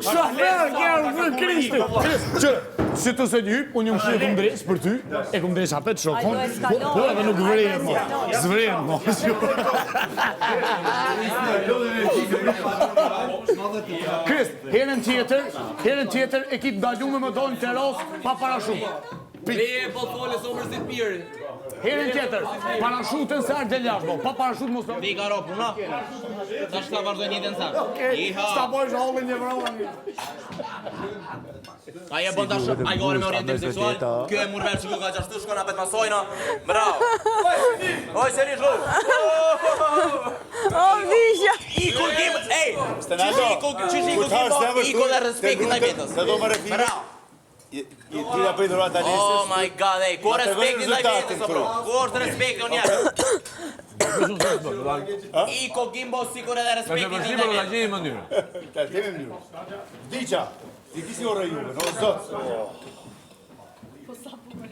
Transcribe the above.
Shofer, kjerë, në Kristi. Që, si të se një hyp, unë jam kështu e kum drejt për ty, e kum drejt apet shokon, po, po edhe nuk vrehet mo. S'vrehet mo. Krist, herën tjetër, herën tjetër e ki të ndalume me dalë në terasë pa parashutë. Pik. Po fole s'u mërzit mirë. Herën tjetër, parashutën se ardh del jashtë, po, pa parashutë mos të... Pika ro puna. Tash ta vazhdoj njëjtën sa. Okej, s'ta bëjsh hallin një vrava. Ai e bën tash, ai gore me orientim seksual. Ky e mur vesh që ka qashtu shkon apet masojna. Bravo. Oj, seri zhu. O, vdisha. Iku kim, ej. Qysh iku, qysh iku kim, iku dhe respekti ndaj vetës. Bravo. I ti ja bëj dhuratë Alesës. Oh my god, ej, ku respekti ndaj vetës, o bro? Ku është respekti unë jam? Iko Gimbo sikur edhe respekti ndaj vetës. Ta gjejmë mënyrën. Ta gjejmë mënyrën. Vdiqa, ti kisi orë juve, no zot. Po sa bukur.